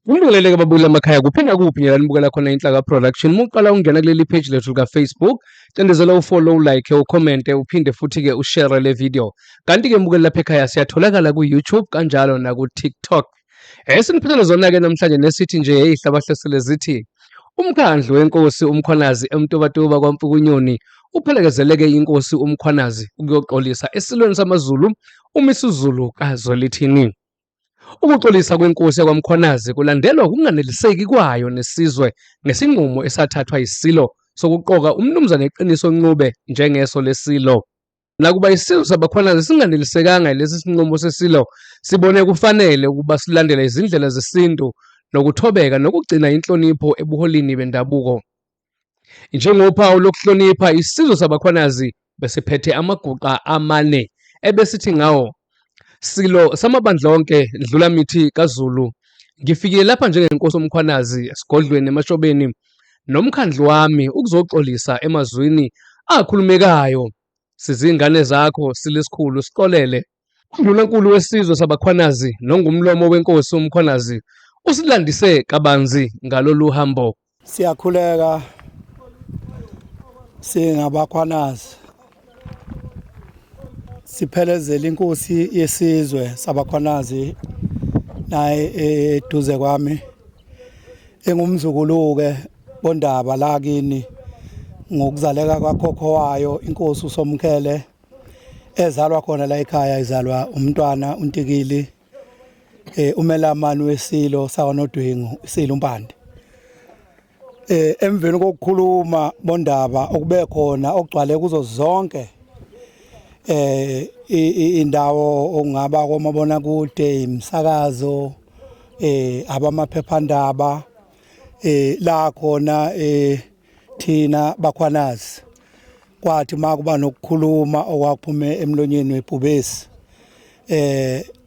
Nginibingelele-ke babukeli emakhaya kuphi nakuphi nje la nibukela khona Inhlaka Production. Uma uqala ukungena kuleli page lethu lika-Facebook, cindezela u-follow, like, ukhomente, uphinde futhi-ke ushare le video. Kanti-ke mbukeli lapha ekhaya siyatholakala ku-YouTube kanjalo naku-TikTok. Esiniphethele zona-ke namhlanje nesithi nje hey hlabahlasele zithi umkhandlu wenkosi uMkhwanazi eMtubatuba kwaMpukunyoni uphelekezeleke inkosi uMkhwanazi ukuyoxolisa esilweni samaZulu uMisuzulu kaZwelithini. Ukuxolisa kwenkosi yakwaMkhwanazi kulandelwa ukunganeliseki kwayo nesizwe ngesinqumo esathathwa yiSilo sokuqoka uMnumzane Qiniso Ncube njengeso leSilo. Nakuba isizwe sabaKhwanazi singanelisekanga yilesi sinqumo seSilo, sibone kufanele ukuba silandele izindlela zesintu nokuthobeka nokugcina inhlonipho ebuholini bendabuko. Njengophawu lokuhlonipha isizwe sabaKhwanazi besiphethe amaguqa amane ebesithi ngawo Silo samabandla onke Ndlulamithi kaZulu ngifikile lapha njengenkosi uMkhwanazi esigodlweni eMashobeni nomkhandlu wami ukuzoxolisa emazwini akhulumekayo sizingane zakho silesikhulu sixolele UNdunankulu wesizwe sabaKhwanazi nongumlomo wenkosi uMkhwanazi usilandise kabanzi ngalolu hambo. Siyakhuleka singabakhwanazi siphelezele inkosi yesizwe sabakhwanazi naye eduze kwami engumzukulu-ke bondaba la kini ngokuzaleka kwakhokho wayo inkosi uSomkhele ezalwa khona la ekhaya izalwa umntwana uNtikili umelamani wesilo sakwaNodwengu isilo uMpande. Emveni kokukhuluma bondaba okube khona okugcwale kuzo zonke indawo okungaba komabona kude imisakazo abamaphephandaba la khona thina bakhwanazi kwathi makuba nokukhuluma okwakuphume emlonyeni webhubesi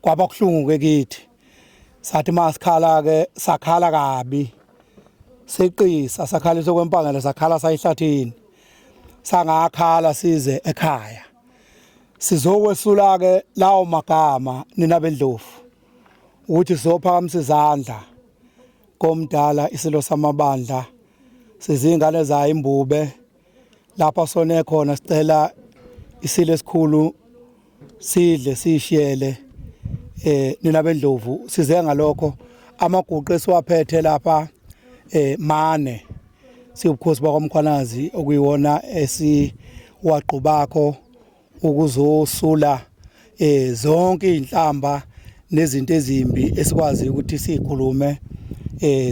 kwaba kuhlungu ke kithi sathi masikhala ke sakhala kabi seqisa sakhalisa kwempangela sakhala sayihlathini sangakhala size ekhaya sizokwesula ke lawo magama nina bendlovu ukuthi sizophakamisa izandla komdala isilo samabandla sizingane zayo imbube lapha sone khona sicela isilo esikhulu sidle sishiyele nina bendlovu size ngalokho amaguqe esiwaphethe lapha mane siwubukhosi bakwaMkhwanazi okuyiwona esiwagqubakho ukuzosula zonke izinhlamba nezinto ezimbi esikwazi ukuthi sikhulume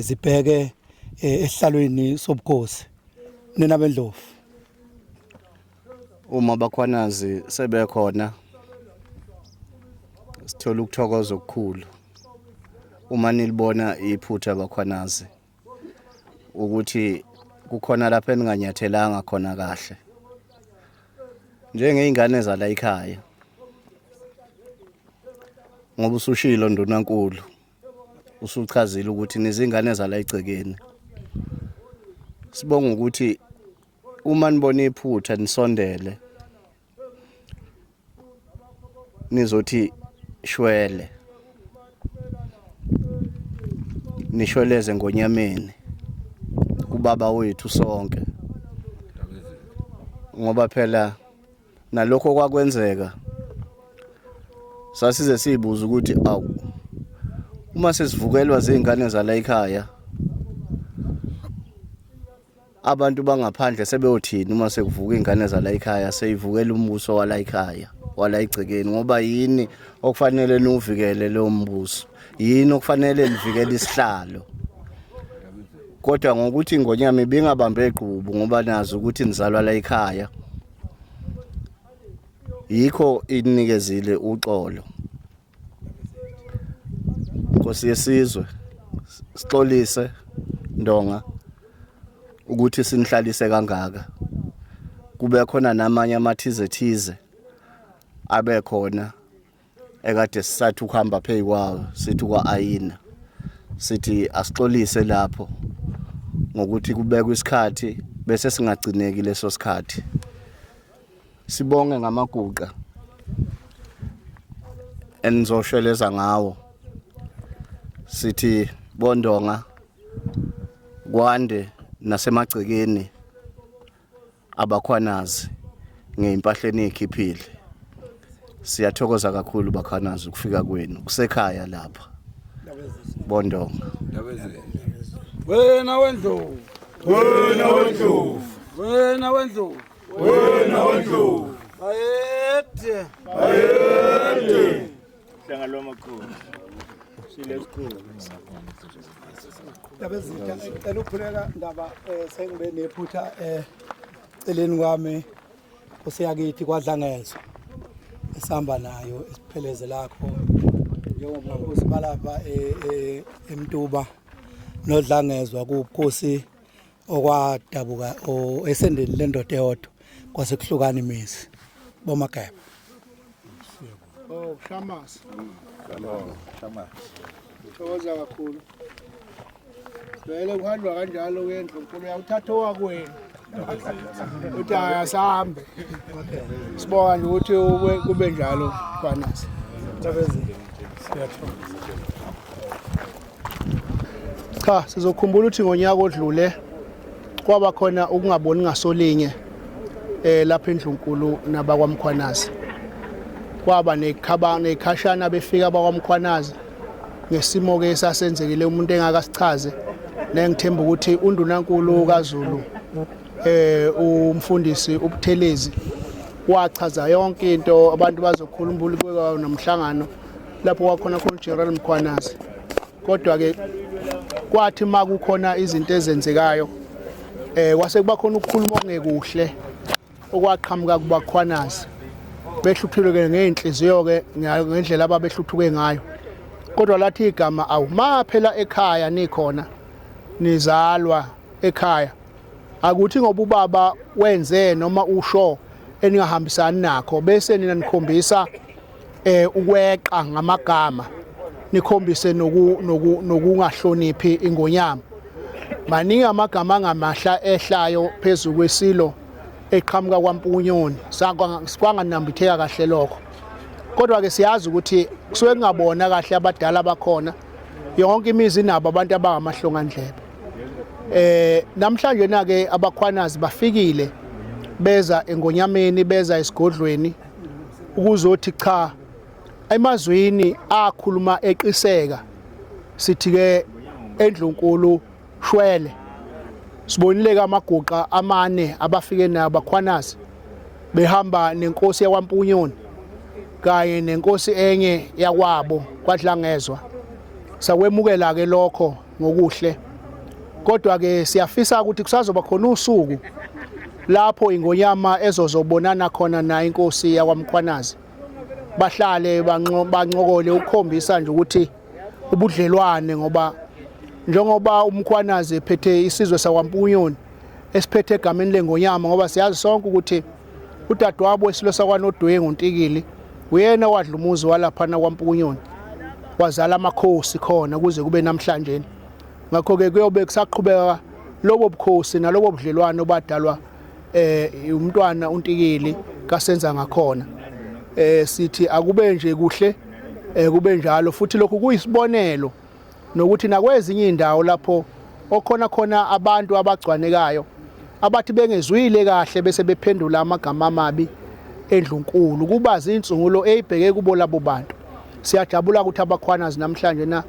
zibheke esihlalweni sobukhosi nina bendlovu. Uma bakhwanazi sebekhona sithola ukuthokoza okukhulu uma nilibona iphutha bakhwanazi ukuthi kukhona lapho eninganyathelanga khona kahle njengey'ngane zala ekhaya ngoba usushilo ndunankulu usuchazile ukuthi nizingane zala egcekeni. Sibonga ukuthi uma nibona iphutha nisondele nizothi shwele nishweleze ngonyameni kubaba wethu sonke ngoba phela nalokho kwakwenzeka sasize sizibuza ukuthi awu uma sesivukelwa zingane zala ekhaya abantu bangaphandle sebeyothini uma sekuvuka ingane zala ekhaya seyivukela umbuso wala ekhaya wala egcekeni ngoba yini okufanele niwuvikele lowo mbuso yini okufanele nivikele isihlalo kodwa ngokuthi ingonyama ibingabambe egqubu ngoba nazi ukuthi nizalwa la ekhaya yikho inikezile uxolo Nkosi yesizwe sixolise Ndonga ukuthi sinihlalise kangaka kube khona namanye amathize thize abe khona ekade sisathi ukuhamba phezu kwawo sithi kwa-ayina sithi asixolise lapho ngokuthi kubekwe isikhathi bese singagcineki leso sikhathi sibonge ngamaguqa enizosheleza ngawo sithi Bondonga kwande nasemagcekeni abakhwanazi ngeimpahla eniyikhiphile. Siyathokoza kakhulu bakhwanazi ukufika kwenu kusekhaya lapha Bondonga. Wena wendlovu, Wena wendlovu, wena wendlovu, wena wendlovu. Bayede. Bayede. Hlanga lwamakhosi. Sile esikhulu. Ndabezitha, ngicela ukukhuleka ndaba sengibe nephutha celeni kwami nkosi yakithi kwadlangezwa esihamba nayo esipheleze lakho njengoba ubukhosi balapha eMtuba nodlangezwa kuwubukhosi okwadabuka esendeni lendoda eyodwa kwase kuhlukana imizi bomageba. Oh, Shamasa. Thokoza kakhulu. Vele kuhanjwa kanjalo ke endlunkulu uyawuthatha owakwenu. Uthi asambe. Sibonga nje ukuthi kube njalo kwanasi. Cha, sizokhumbula ukuthi ngonyaka odlule kwaba khona ukungaboni ngasolinye lapha endlunkulu nabakwaMkhwanazi. Kwaba nekhaba nekhashana befika abakwaMkhwanazi ngesimo ke esasenzekile umuntu engakasichaze nengithemba ukuthi undunankulu kaZulu umfundisi uButhelezi wachaza yonke into abantu bazokhuluma kwaba nomhlangano lapho kwakhona khona uGeneral Mkhwanazi. Kodwa ke kwathi makukhona izinto ezenzekayo kwase kuba khona ukukhuluma okungekuhle okwaqhamuka kubakhwanazi behluthulwe ke ngeenhliziyo ke ngendlela ababehluthuke ngayo. Kodwa lathi igama awu ma phela ekhaya nikhona nizalwa ekhaya akuthi ngoba ubaba wenze noma usho eningahambisani nakho bese nina nikhombisa ukweqa ngamagama nikhombise nokungahloniphi ingonyama. Maningi amagama angamahla ehlayo phezulu kwesilo eqhamuka kwaMpunyoni kwanganambitheka kahle lokho. Kodwa ke siyazi ukuthi kusuke kungabona kahle abadala bakhona, yonke imizi inabo abantu abangamahlongandlebe. Namhlanje na ke abakhwanazi bafikile beza engonyameni beza esigodlweni ukuzothi cha emazwini akhuluma eqiseka sithi ke endlunkulu shwele. Sibonile ke amaguqa amane abafike nayo abakhwanazi behamba nenkosi yakwaMpunyoni kanye nenkosi enye yakwabo kwaDlangezwa. Sakwemukela ke lokho ngokuhle, kodwa ke siyafisa ukuthi kusazoba khona usuku lapho ingonyama ezozobonana khona nayo inkosi yakwaMkhwanazi, bahlale bancokole ukukhombisa nje ukuthi ubudlelwane, ngoba njengoba uMkhwanazi ephethe isizwe sakwaMpunyoni esiphethe egameni lengonyama, ngoba siyazi sonke ukuthi udadewabo wesilo sakwaNodwengu uNtikili uyena owadla umuzi walaphana kwaMpunyoni wazala amakhosi khona kuze kube namhlanje. Ngakho ke kuyobe kusaqhubeka lobo bukhosi nalobo budlelwano obadalwa umntwana uNtikili kasenza ngakhona. Sithi akube nje kuhle, kube njalo futhi lokhu kuyisibonelo nokuthi nakwezinye indawo lapho okhona khona abantu abagcwanekayo abathi bengezwile kahle bese bephendula amagama amabi endlunkulu kuba zinsungulo eyibheke kubo labo bantu. Siyajabula ukuthi abakhwanazi namhlanje na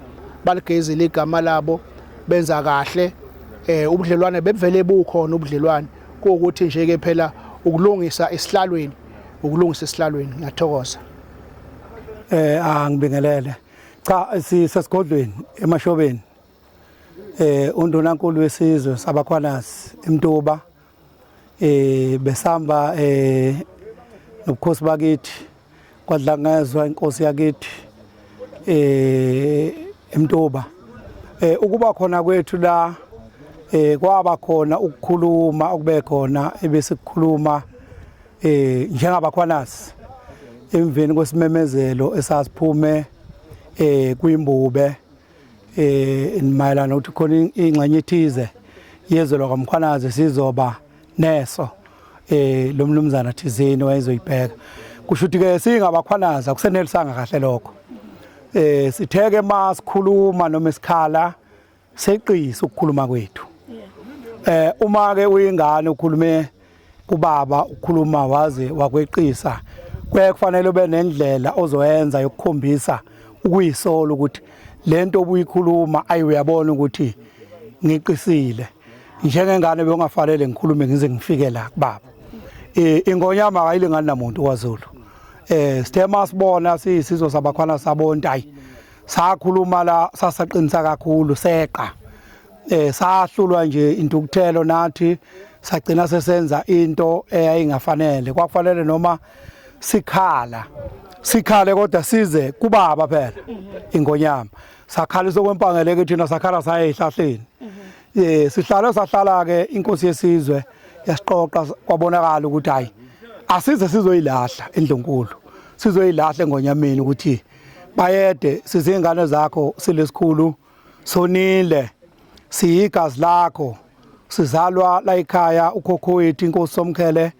baligezile igama labo benza kahle. Ubudlelwane bebuvele bukhona ubudlelwane, kuwukuthi nje ke phela ukulungisa esihlalweni, ukulungisa esihlalweni. Ngiyathokoza. Angibingelele. Cha, sisesigodlweni emashobeni. Undunankulu wesizwe sabakhwanazi eMtuba besamba nobukhosi bakithi kwadlangezwa inkosi yakithi eMtuba. Ukuba khona kwethu la kwaba khona ukukhuluma okube khona ebesikukhuluma njengabakhwanazi emveni kwesimemezelo esasiphume kwimbube mayelana ukuthi khona ingxenye ethize yezwe lakwaMkhwanazi sizoba neso lo mnumzana thizeni wayezoyibheka. Kusho ukuthi ke singabakhwanazi akusenelisanga kahle lokho. Sitheke masikhuluma noma isikhala Seqisa ukukhuluma kwethu. Uma ke uyingane ukhulume kubaba ukhuluma waze wakweqisa, kuye kufanele ube nendlela ozoyenza yokukhombisa ukuyisola ukuthi lento obuyikhuluma ayi uyabona ukuthi ngiqisile. Njengengane bengafanele ngikhulume ngize ngifike la kubaba. Ingonyama ayilingani namuntu kwaZulu. Sithe masibona siyisizwe sabakhwana sabonta ayi sakhuluma la sasaqinisa kakhulu seqa. Sahlulwa nje intukuthelo nathi sagcina sesenza into eyayingafanele. Kwakufanele noma sikhala sikhale kodwa size kubaba phela ingonyama. Sakhalisa okwempangele ke thina, sakhala saya ezihlahleni. Sihlale sahlala ke inkosi yesizwe yasiqoqa, kwabonakala ukuthi hayi asize sizoyilahla endlunkulu, sizoyilahla engonyameni ukuthi bayede sizingane zakho silesikhulu sonile, siyigazi lakho, sizalwa la ekhaya. Ukhokho wethu inkosi Somkhele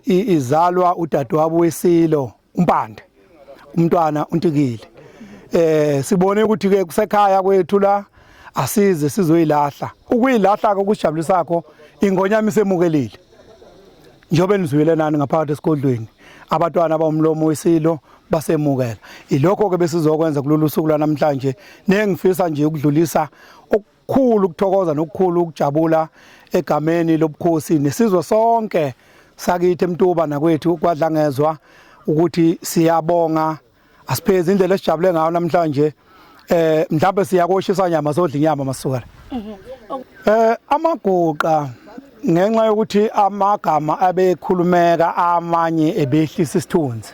izalwa udadewabo wesilo uMpande, umntwana uNtikile. Sibone ukuthi ke kusekhaya kwethu la, asize sizoyilahla. Ukuyilahla ke kujabulisakho ingonyama isemukelile, njengoba nizwile nani ngaphakathi esigodlweni abantwana abawumlomo wesilo basemukela. Ilokho ke besizokwenza kulolu suku lwanamhlanje, nengifisa nje ukudlulisa okukhulu ukuthokoza nokukhulu ukujabula egameni lobukhosi nesizwe sonke sakithi eMtuba nakwethu kwaDlangezwa ukuthi siyabonga. Asiphezi indlela esijabule ngayo namhlanje. Mhlawumbe siyakoshisa nyama, sodla inyama masuka. Amaguqa ngenxa yokuthi amagama abekhulumeka amanye ebehlisa isithunzi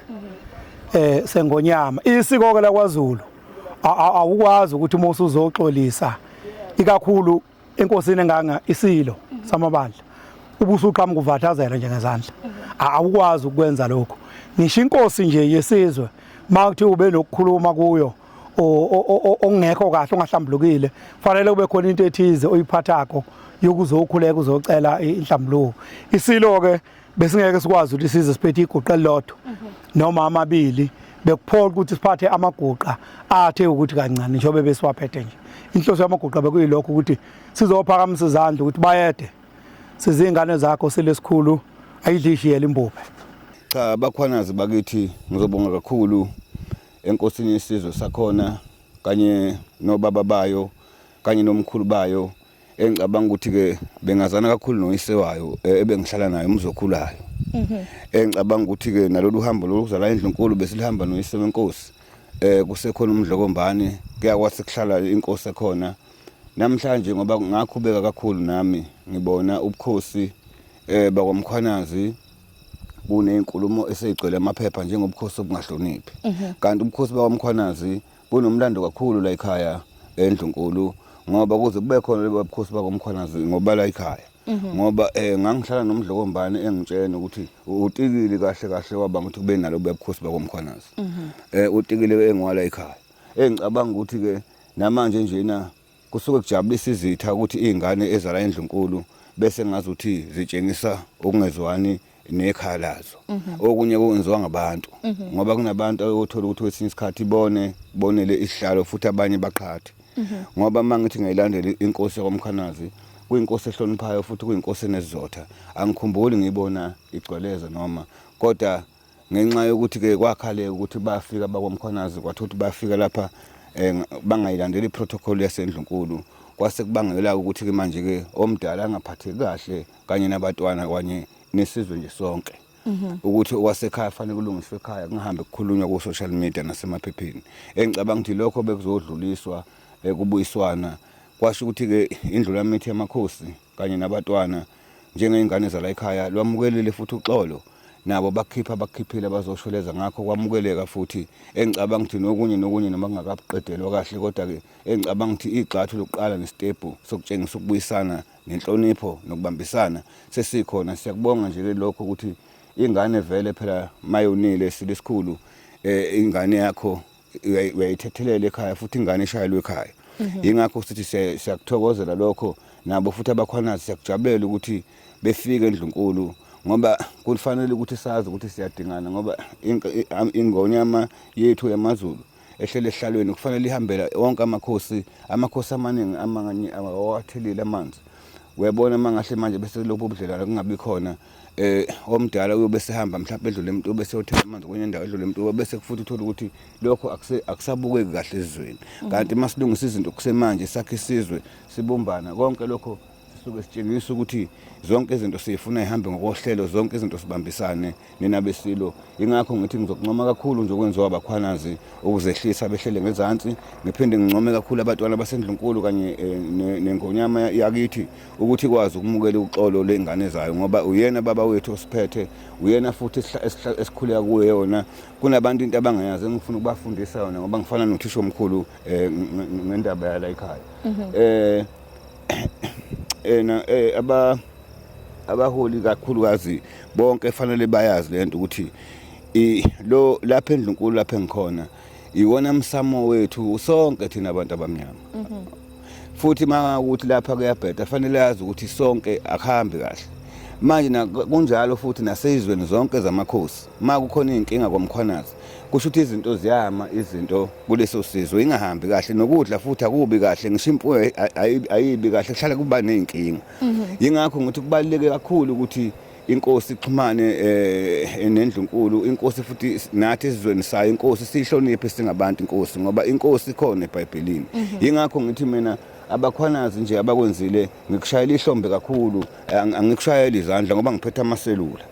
sengonyama. Isiko ke lakwaZulu awukwazi ukuthi uma usuzoxolisa ikakhulu enkosini enganga isilo samabandla ubusuqhamuka uvathazela nje ngezandla, awukwazi ukwenza lokho. Ngisho inkosi nje yesizwe makuthi ube nokukhuluma kuyo ongekho kahle ongahlambulukile, fanele kube khona into ethize oyiphathakho yokuzokhuleka uzocela inhlambuluko. Isilo ke besingeke sikwazi ukuthi size siphethe iguqa elilodwa noma amabili, bekuphoqa ukuthi siphathe amaguqa athe ukuthi kancane njengoba besiwaphethe nje. Inhloso yamaguqa bekuyilokho ukuthi sizophakamisa izandla ukuthi bayede sizingane zakho silesikhulu, ayidlishiyele imbube. Cha, bakhwanazi bakithi, ngizobonga kakhulu enkosini yesizwe sakhona kanye nobaba bayo kanye nomkhulu bayo, engicabanga ukuthi ke bengazana kakhulu noyise wayo ebengihlala naye umzokhulayo. Engicabanga ukuthi ke nalolu hambo lokuzala endlunkulu besilihamba noyise wenkosi, kusekhona umdlokombane, kuyakwazi kuhlala inkosi ekhona namhlanje, ngoba ngakhubeka kakhulu nami ngibona ubukhosi bakwaMkhwanazi kunezinkulumo eseyigcwele amaphepha njengobukhosi obungahloniphi, kanti ubukhosi bakwaMkhwanazi bunomlando kakhulu la ekhaya endlunkulu, ngoba kuze kube khona lebo bukhosi bakwaMkhwanazi ngoba la ekhaya, ngoba ngangihlala nomdlokombane engitshena ukuthi utikili kahle kahle waba ukuthi kube nalo bukhosi bakwaMkhwanazi, utikile engwala ekhaya. Engicabanga ukuthi ke namanje njena kusuke kujabulisa izitha ukuthi izingane ezala endlunkulu bese ngazuthi zitshengisa ukungezwani nekhaya lazo. Okunye kwenziwa ngabantu, ngoba kunabantu othola ukuthi kwesinye isikhathi ibone bonele isihlalo futhi abanye baqhathe, ngoba uma ngithi ngiyilandela inkosi yakwaMkhwanazi, kuyinkosi ehloniphayo futhi kuyinkosi enesizotha. Angikhumbuli ngiyibona igcweleza noma, kodwa ngenxa yokuthi ke kwakhaleka ukuthi bafika bakwaMkhwanazi, kwathi ukuthi bafika lapha bangayilandeli iprotocol yasendlunkulu, kwase kubangela ukuthi ke manje ke omdala angaphatheki kahle kanye nabatwana kanye nesizwe nje sonke, ukuthi owasekhaya fanele kulungiswe ekhaya, kungahambe kukhulunywa ku social media nasemaphepheni. Engicabanga ukuthi lokho bekuzodluliswa kubuyiswana, kwasho ukuthi ke indlulamithi yamakhosi kanye nabatwana njengey'ngane zala ekhaya lwamukelile futhi uxolo nabo bakhipha abakhiphile abazosholeza ngakho kwamukeleka futhi. Engicabanga ukuthi nokunye nokunye noma kungakabuqedelwa kahle, kodwa-ke engicabanga ukuthi igxathu lokuqala nesitebhu sokutshengisa ukubuyisana nenhlonipho nokubambisana sesikhona. Siyakubonga nje lokho ukuthi ingane vele phela mayonile silesikhulu, ingane yakho uyayithethelela ekhaya futhi ingane eshayelwe ekhaya. Yingakho sithi siyakuthokozela lokho, nabo futhi abakhwanazi siyakujabulela ukuthi befike endlunkulu, ngoba kufanele ukuthi sazi ukuthi siyadingana, ngoba ingonyama yethu yamaZulu ehlele ehlalweni kufanele ihambele wonke amakhosi. Amakhosi amaningi amanye awawathelile amanzi. Uyabona, uma ngahle manje bese lokhu ubudlelwane kungabi khona, omdala uyobe sehamba mhlawumbe edlule eMtuba, bese yothela amanzi kwenye indawo, edlule eMtuba, bese futhi uthola ukuthi lokho akusabukeki kahle esizweni. Kanti uma silungisa izinto kusemanje, sakhe isizwe sibumbana, konke lokho sisuke sitshengisa ukuthi zonke izinto siyifuna ihambe ngokohlelo, zonke izinto sibambisane nina besilo. Ingakho ngithi ngizokuncoma kakhulu nje okwenziwa abakhwanazi ukuzehlisa behlele ngezansi. Ngiphinde ngincome kakhulu abantwana basendlunkulu kanye nengonyama yakithi ukuthi ikwazi ukumukela uxolo ley'ngane zayo, ngoba uyena baba wethu osiphethe, uyena futhi esikhuleka kuye yona. Kunabantu into abangayazi engifuna ukubafundisa yona, ngoba ngifana nothisha omkhulu ngendaba yala ekhaya. Ena aba abaholi kakhulukazi bonke fanele bayazi lento ukuthi lo lapha endlunkulu lapha engikhona iwona msamo wethu sonke thina abantu abamnyama. Futhi mangakuthi lapha kuyabheda, fanele yazi ukuthi sonke akuhambi kahle manje. Kunjalo futhi nasezizweni zonke zamakhosi, ma kukhona iy'nkinga kwaMkhwanazi, kusho ukuthi izinto ziyama, izinto kuleso sizwe ingahambi kahle, nokudla futhi akubi kahle, ngisho imfuyo ayibi kahle, kuhlala kuba ney'nkinga. Yingakho ngithi kubaluleke kakhulu ukuthi inkosi ixhumane nendlunkulu, inkosi futhi nathi esizweni sayo inkosi siyihloniphe singabantu inkosi, ngoba inkosi ikhona eBhayibhelini. Yingakho ngithi mina abakhwanazi nje abakwenzile ngikushayela ihlombe kakhulu, angikushayeli izandla ngoba ngiphethe amaselula.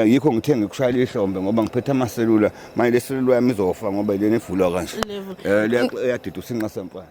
Yikho ngithe ngikushayela ihlombe ngoba ngiphethe amaselula. Manje le selula yami izofa ngoba lena evulwa kanje, le yadida usinqa sempana.